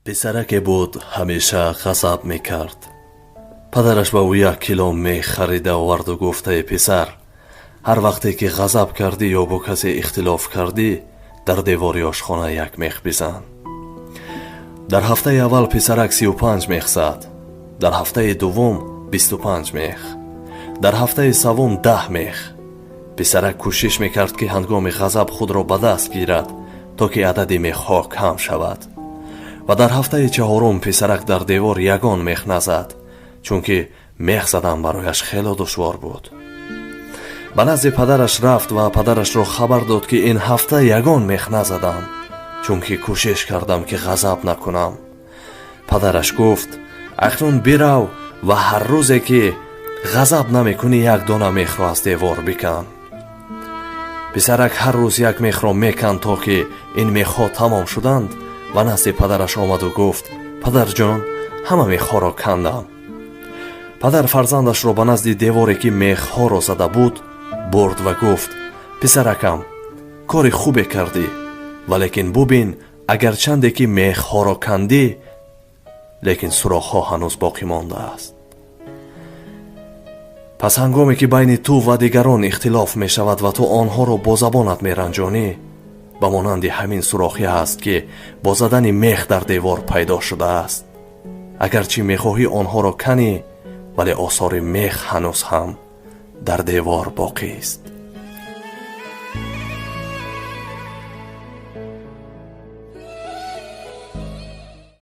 Писараке буд, ҳамеша ғазаб мекард. Падараш ба ӯ 1 кило мех харида оварду гуфт: «Эй писар, ҳар вақте ки ғазаб кардӣ ё бо касе ихтилоф кардӣ, дар девори ошхона як мех бизан». Дар ҳафтаи аввал писарак 35 мех зад, дар ҳафтаи дуввум 25 мех, дар ҳафтаи саввум 10 мех. Писарак кӯшиш мекард, ки ҳангоми ғазаб худро ба даст гирад, то ки адади мехҳо кам шавад. Ва дар ҳафтаи чаҳорум писарак дар девор ягон мех назад, чунки мех задан барояш хело душвор буд. Ба назди падараш рафт ва падарашро хабар дод, ки ин ҳафта ягон мех назадам, чунки кӯшиш кардам, ки ғазаб накунам. Падараш гуфт: «Акнун бирав ва ҳар рӯзе ки ғазаб намекунӣ, як дона мехро аз девор бикан». Писарак ҳар рӯз як мехро меканд, то ки ин мехҳо тамом шуданд ва назди падараш омаду гуфт: «Падарҷон, ҳама мехҳоро кандам». Падар фарзандашро ба назди деворе, ки мехҳоро зада буд, бурд ва гуфт: «Писаракам, кори хубе кардӣ, валекин бубин, агарчанде ки мехҳоро кандӣ, лекин сурохҳо ҳанӯз боқӣ мондааст. Пас ҳангоме ки байни ту ва дигарон ихтилоф мешавад ва ту онҳоро бо забонат меранҷонӣ, ба монанди ҳамин сурохӣ аст, ки бо задани мех дар девор пайдо шудааст. Агарчи мехоҳӣ онҳоро канӣ, вале осори мех ҳанӯз ҳам дар девор боқист».